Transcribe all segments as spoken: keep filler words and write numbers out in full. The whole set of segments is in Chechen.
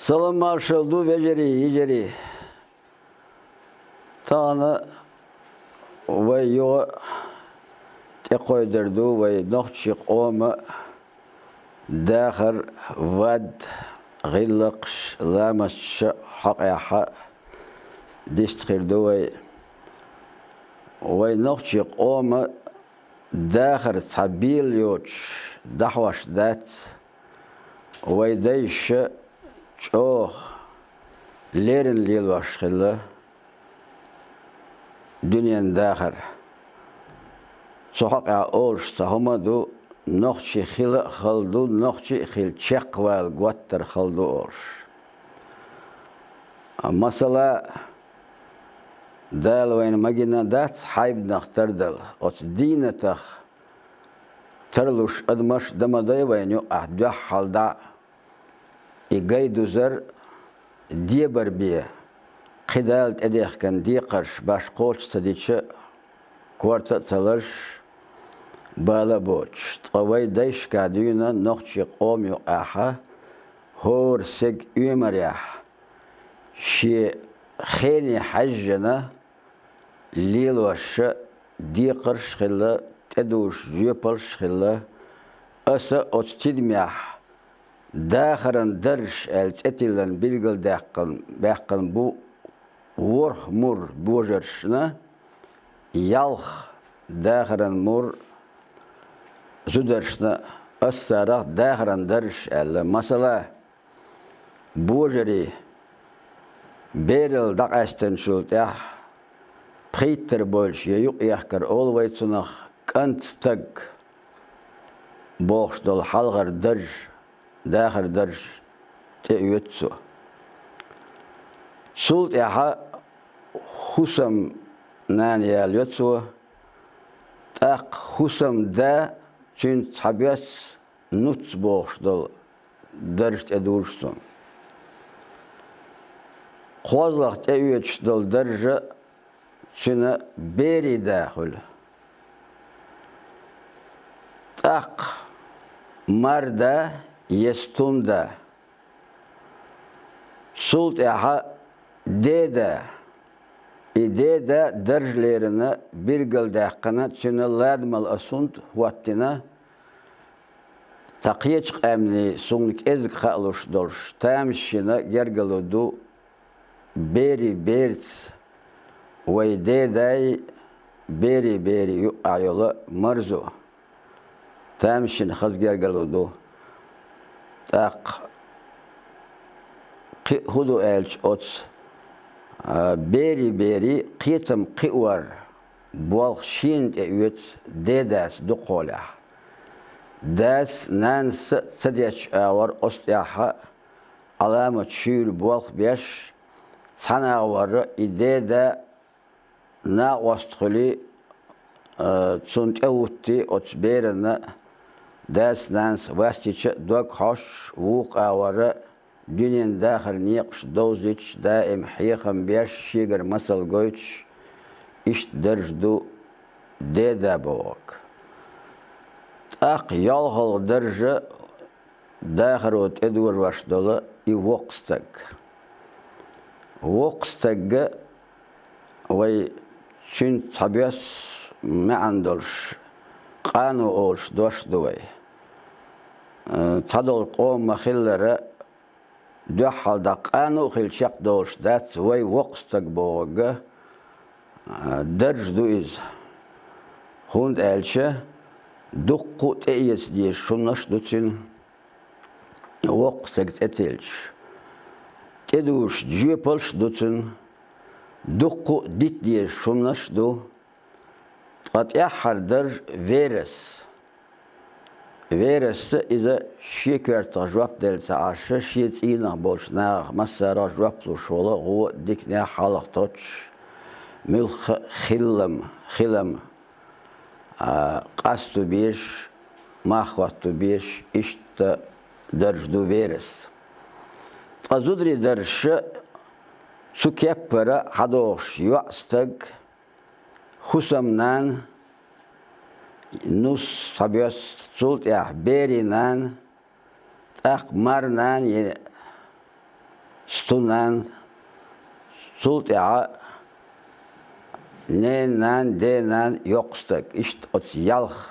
Салам-маршалла ду, вежарий, йижарий. Тахана вай юха тӀекхойдар ду вай нохчий къома дахар, вад, гӀиллакхаш, ламасташ хьокъехьа дистхир ду вай. Вай нохчий къома дахар цхьа бела йоцуш дӀахьош дац. Вай дайша чӀогӀа леррина лелош хилла дуьненан дахар. Цу хьокъехь олуш цхьа хӀума а ду, нохчий хила а хала ду, нохчий а хила чекхвала готтар хала ду олуш. Масала, Дала вайна магийна дац хьайбанах тардала, оцу дийнатах тарлуш адамаш дан ма дай вайна юкъахь дуьххьал дӀа. И гайдузар дебар бен, кхидӀа а тӀедехкина декхарш башха кхочуш ца дича, корта а ца ларш, бала а боцуш. Ткъа вай дайшкахь дуьйна нохчий къома юкъахьа хӀора саг оьмарехь, шен хене хьаьжжина, лелош декхарш а хилла, тӀедужуш жоьпалш а хилла. Аса оцу тидамехь «Дахаран даржаш» аьлла цӀе тиллина билгалдаьккхина баьккхина бу ворхӀ мур божаршна, ялх дахаран мур зударшна. Ас царах «Дахаран даржаш» аьлла. Масала, божарий берал дӀакъаьстинчул тӀаьхьа пхийттара бойлуш я юкъ ехкар олу вай цунах, кӀант стаг бохуш долу хьалхара дарж, дахар дарж тӀеоьцу цо. Цул тӀаьхьа хӀусам нана ялайо цо, тӀаккха хӀусам да, цуьнца цхьабосса нуц бохуш долу дарж тӀедужу цунна. КхозлагӀа тӀеоьцуш долу даржа цуьнан берийн да хуьлу. ТӀаккха марда я стунда. Цул тӀаьхьа деда. И деда даржа леррина билгалдаьккхина, цуьнан ладамал а сунт хӀоттина, цхьа кхечу къаьмнийн суна кӀезиг хаалуш долуш тамашийна гергарло ду берийн берца вай дедай берийн берийн юкъахь йолу марзо. Тамашийна хаза гергарло ду. ТӀаккха кхин а хӀун ду аьлча оцу, а, берийн берийн кхетам кхиор болх шена тӀеоьцу дедас дукхахьолехь. Дас, нанас а ца дечу агӀор оцу тӀехь Ӏаламат шуьйра болх беш, цхьана агӀор и деда накъост хуьлий, а, цунна тӀехӀуттий оцу берана дас-нанас вастича а дог хьош, вукху агӀор дуьненан дахар некъаш довзуьйтуш, даим хьехам беш, шегара масал гойтуш, иштта дарж ду деда бохург. ТӀаккха йолхалгӀа даржа дахаро тӀедожош долу и воккха стаг. Воккха стагга вай цуьнца цхьабосса маьӀна долуш къано олуш дош ду вай. Э, цхьадолу къоман ма-хиллара, дуьххьал дӀа къано а хилла чекхдолуш дац вай воккха стаг бохург, а, дарж ду иза. ХӀунда аьлча дуккха а тӀеэца дезаш хӀуманаш а ду цуьнан, воккха стаг цӀе тиллча. ТӀедужуш жоьпалш а ду цуьнан, дуккха а дита дезаш хӀуманаш а ду. Ткъа тӀаьххьара дарж верас. Верасца иза шен коьртах жоп делла ца Ӏаш, шен цӀийнах болчу нахах массарах жоп луш волу гӀо а диканехь хьалха тоттуш, муьлхха а хиллам, хилам, а, къасто безаш, мах хӀотто безаш, иштта дарж ду верас. Ткъа зударийн даржаша цу кеппара хьадогӀуш йоӀ стаг, хӀусамнана, нус цхьабосса, цул тӀаьхьа берийн нана, тӀаккха марнана я сту-нана, цул тӀаьхьа нена-нана, дена-нана, йоккха стаг. Иштта оцу ялх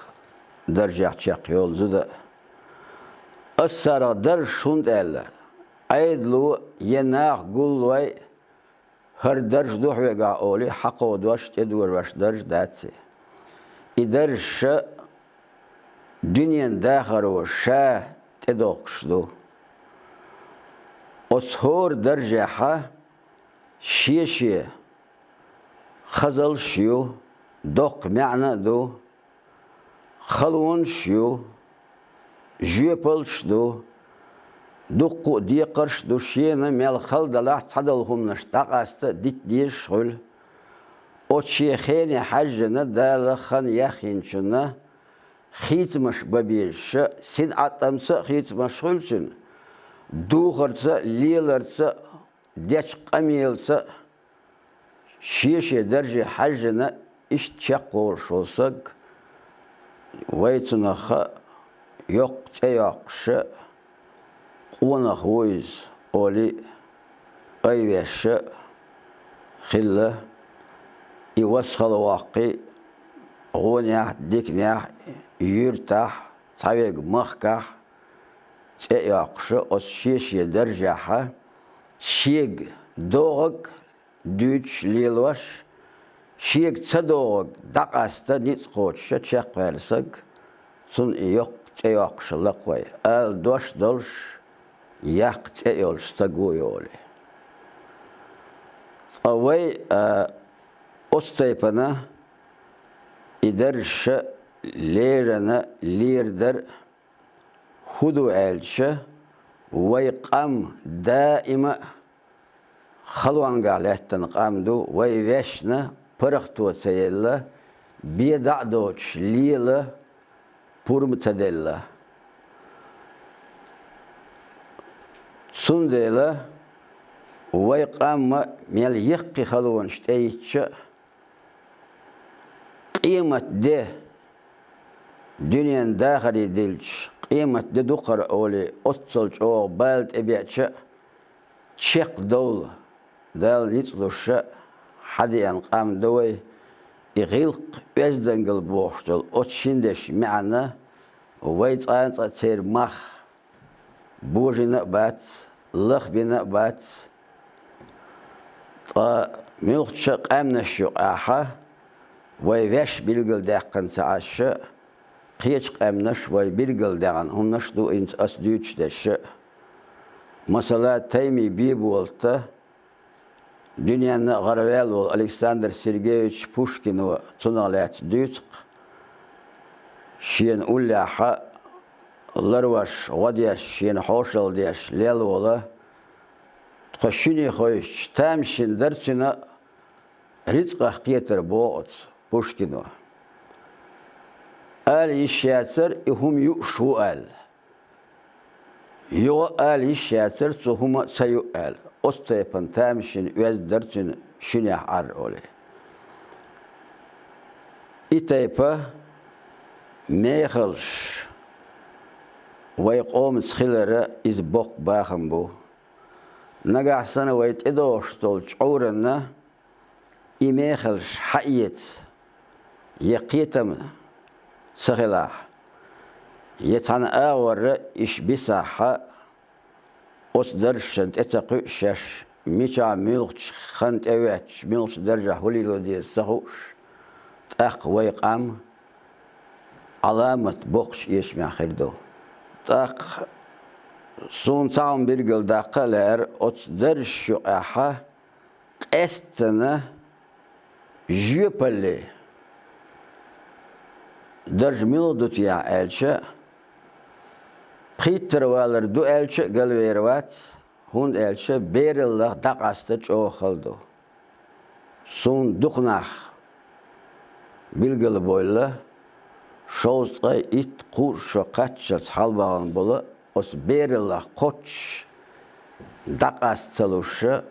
даржехь чекхйолу зуда. Ас царах даржаш хӀунда аьлла, Ӏедало я наха гуллой, хӀара дарж ду хьоьгахь олий, хьакховдош, тӀедожош дарж дац и. И даржаш дуьненан дахаро ша тӀедохкуш ду. Оцу хӀора даржехь шен-шен хазалш а ю, доккха маьӀна а ду, халонаш а ю, жоьпаллаш а ду, дуккха а декхарш а ду, шена мел хала далахь, цхьадолу хӀуманаш дӀакъаста а дита дезаш а хуьлу. Оцу шен хене хьаьжжина Дала хан яхйинчунна хийцамаш бан безаш а, синӀатӀамца а хийцамаш хуьлу цуьнан, духарца а, леларца а, дечу къамелаца а, шен-шен дарже хьаьжжина иштта чекхволуш волу саг, вай цунах а йоккха цӀе йоккхуш а, къонах ву иза олий а, айвеш а хилла. И вас хала воккхий, гӀонехь а, диканехь а, юьртахь а, цхьаверг махкахь а цӀе а йоккхуш а, оцу шен-шен даржехь а шега догӀаг дуьйцуш, лелош, шега ца догӀаг дӀакъаста ницкъ кхочуш а чекхваьлла саг, цунна и йоккха цӀе йоккхуш а лакхой, ала дош долуш, яккха цӀе а йолуш стаг ву и олий. Ткъа вай, а, оцу тайпана и даржаш а леррина лерадар а хӀун ду аьлча, вай къам даима а халонгахь лаьттина къам ду, вай вешна паргӀато ца елла, бен дӀа а доцуш лела пурба ца делла. Цундела вай къам а мел яккхий халонаш тӀейитча а, къемат де, дуьненан дахаре дилча, къемат де ду-кх хӀара олий, оццул чӀогӀа бала тӀебеача а, чекхдовла Дала ницкъ луш а хьадеана къам ду вай. И гӀиллакх, оьздангалла бохуш долу оцу шина дешан маьӀна вай цкъа а цкъа церан мах божийна а бац, лахбина а бац. Ткъа муьлххачу къаьмнаш юкъахь а вай ваьш билгалдаьккхина ца Ӏаш а, кхечу къаьмнаш вай билгалдаьхна хӀуманаш а ду хӀинца ас дуьйцуш дерш а. Масала, Таймин Биболат а, дуьненна а гӀараваьлла волу Александр Сергеевич Пушкино цунах лаьцна дуьйцу-кх, шена уллехь а ларвеш, гӀо деш, шена хьошалла деш лелла волу, тхо шуьне хевшича, тамашийна дара цуьнан а, рицкъах кхетар боху оцу Пушкино. Ала йиш яцара и хӀума юуш ву аьлла. Юха ала йиш яцара цу хӀума ца юу аьлла. Оцу тайпана тамашийна оьзда дара цуьнан шуьнехь Ӏар олий. И тайпа мехалш вай къомаца хилар а иза боккха бахам бу. Нагахь санна вай тӀедогӀуш долчу Ӏуьйранна и мехалш хьаэца, я кхетам ца хилахь, я цхьана агӀор а иш бисахь а, оцу даржашна тӀе ца кхуьу шаьш, мичахь, муьлххачу хан тӀевоьттуш, муьлххачу даржехь хӀун лело деза ца хууш, тӀаккха вай къам Ӏаламат боккхачу эшамехь хир ду. ТӀаккха суна цхьа хӀума билгалдаккха а лаьара, оцу даржаш юкъахь а къаьсттина жоьпалле дарж мила ду те аьлча, пхийттара валар ду аьлча а галвер вац, хӀунда аьлча бераллах дӀакъаста чӀогӀа хала ду. Суна дукха нах билгалбойла, шовзткъе итт, кхузткъа шо кхаччалц хьалабахана болу, оцу бераллах кхоччуш дӀакъаста ца луш а,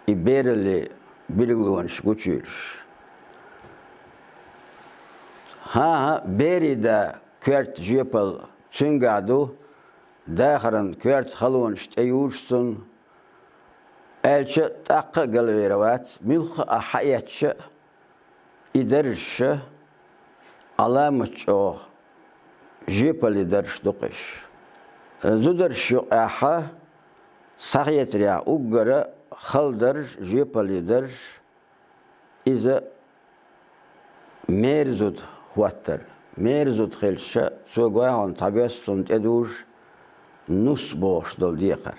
и бераллин билгалонаш гучуйуьйлуш. ХӀан-хӀа, берийн да коьрта жоьпалла цуьнгахь ду, дахаран коьрта халонаш тӀеюьйлуш цунна, аьлча, тӀаккха а галвер вац, муьлхха а хьаэцча, и даржаш Ӏаламат чӀогӀа жоьпалле даржаш ду-кх уьш. Зударшна юкъахь схьахетарехь уггар хала дарж, жоьпалле дарж, иза мерза зуда хӀоттар. Мерза зуда хилча, цо гой хьуна цхьа бӀаьсте цунна тӀедужу нус бохуш долу декхар.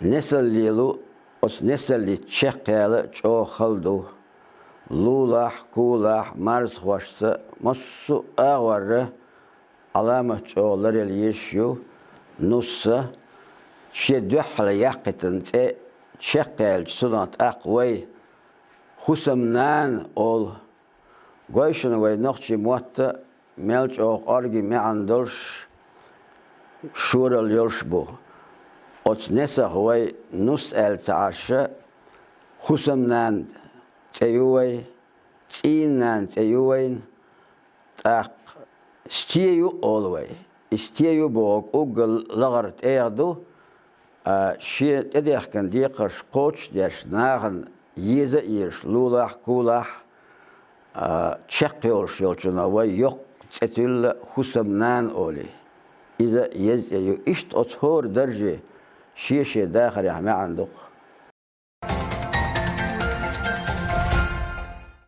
Несал лело, оцу несаллица чекхъяла чӀогӀа хала ду. Лулахь, кулахь, марзхошца, массо а агӀорра Ӏаламат чӀогӀа ларъяла езаш ю нус а. Шен дуьххьал яккхийтина цӀе чекхъяьлча, цунах тӀаккха вай хӀусамнана олу. Гой шуна, вай нохчийн мотт мел чӀогӀа кӀорге маьӀна долуш, шоралла йолуш бу. Оцу несах вай нус аьлла ца Ӏаш, хӀусамнана цӀе ю вай, цӀийнан нана цӀе ю вайна, тӀаккха сте ю олу вай. И сте ю бохург уггар лахара тӀегӀа ду, а, шен тӀедехкина декхарш кхочушдеш, нахана еза а езаш, лулахь, кулахь, а, чекхйолуш йолчунах вай йоккха цӀе туьллу хӀусамнана олий. Иза еза цӀе ю. Иштта оцу хӀора дарже шен-шен дахарехь маьӀна ду-кх.